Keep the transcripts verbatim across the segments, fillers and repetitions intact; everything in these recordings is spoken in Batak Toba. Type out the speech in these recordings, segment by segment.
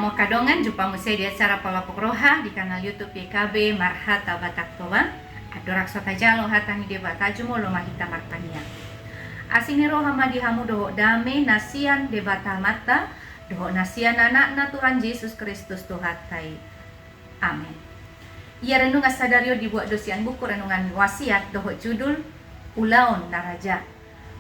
Angka dongan, jumpa muse di acara Palapok Roha di kanal YouTube Y K B Marhata Batak Toba. Andorang so tajalo hata ni Debata, jumolo ma hita martangiang. Asi ni roha ma di hamu dohot dame na sian Debata Amanta dohot na sian Anakna Tuhan Jesus Kristus Tuhanta i. Amen. Ia renungan sadari on dibuat do sian buku Renungan Wasiat dohot judul Ulaon na Raja.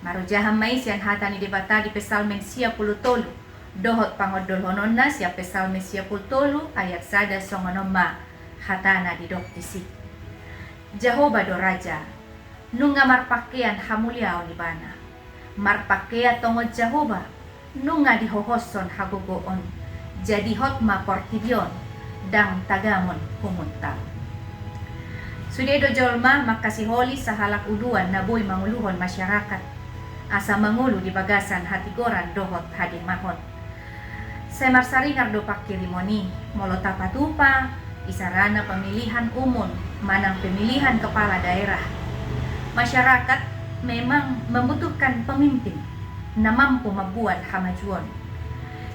Marojahan ma i sian hata ni Debata di Psalmen sia pulu tolu dohot pangondolhononna sian Psalmen sia pulu tolu ayat sada, songon on ma hatana didok disi. Jahowa do Raja, nunga marpangkean hamuliaon Ibana. Marpangkean tongon Jahowa, nunga dihohoshon hagogoon, jadi hot ma portibi on, ndang tagamon humuntal. Sude do jolma mangkasiholi sahalak uluan na boi manguluhon masyarakat, asa mangolu di bagasan hatigoran dohot hademahon. Sai marsaringar do pangkirimon i, molo tapatupa, isarana pemilihan umum, manang pemilihan kepala daerah. Masyarakat memang membutuhkan pemimpin na mampu mambuat hamajuon.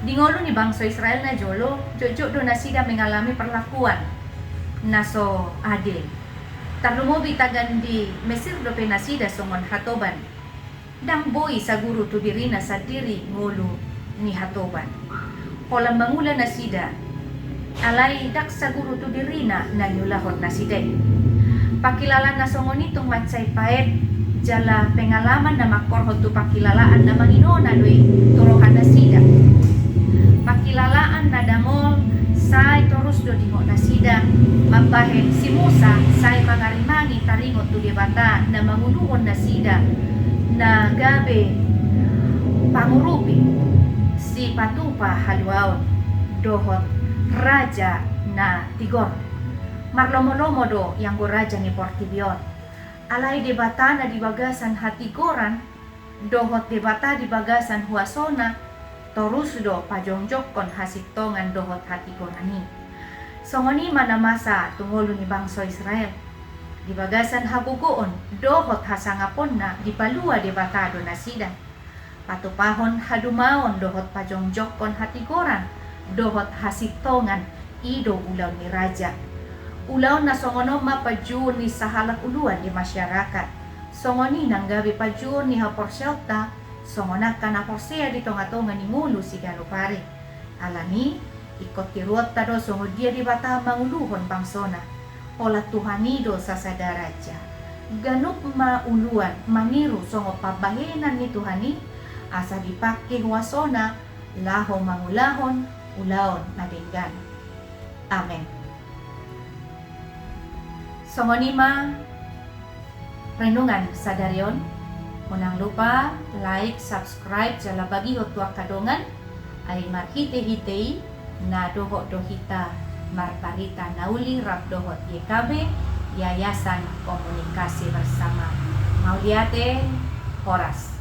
Di ngolu ni bangso Israel na jolo, jotjot do nasida mengalami perlakuan na so adil. Tarlumobi tagan di Mesir dope nasida songon hatoban. Ndang boi saguru tu dirina sandiri ngolu ni hatoban. Holan mangula nasida, alai ndang saguru tu dirina na niulahon nasida i. Pangkilalaan na songon i tung mansai paet, jala pengalaman na mangkorhon tu pangkilalaan na manginona do i tu roha nasida. Pangkilalaan na dangol sai torus do diingot nasida, mambahen si Musa sai mangarimangi taringot tu Debata na manguluhon nasida, na gabe pangurupi, sipatupa haluaon, dohot raja na tigor. Marlomolomo do ianggo raja ni portibi on. Alai Debata na di bagasan hatigoran dohot Debata di bagasan huasona, torus do pajongjongkon hasintongan dohot hatigoran i. Songon i ma na masa tu ngolu ni bangso Israel. Di bagasan hagogoon dohot hasangaponna dipalua Debata do nasida. Patupahon hadumaon dohot pajongjongkon hatigoran dohot hasintongan, i do ulaon ni raja. Ulaon na songon on ma panjouon ni sahalak uluan di masyarakat. Songon i nang gabe panjouon ni haporseaonta, songon angka na porsea di tongatonga ni ngolu siganup ari. Alani, ingkon tiruonta do songon dia Debata manguluhon bangsona. Holan Tuhan i do sasada raja. Ganup ma uluan maniru songon pambahenan ni Tuhan i, asa dipangke huasona laho mangulahon ulaon na denggan. Amen. Songon i ma renungan sadari on. Unang lupa like, subscribe, jala bagihon tu angka dongan, ai marhitehite i na dohot do hita marbarita na uli rap dohot Y K B, Yayasan Komunikasi Bersama. Mauliate, horas.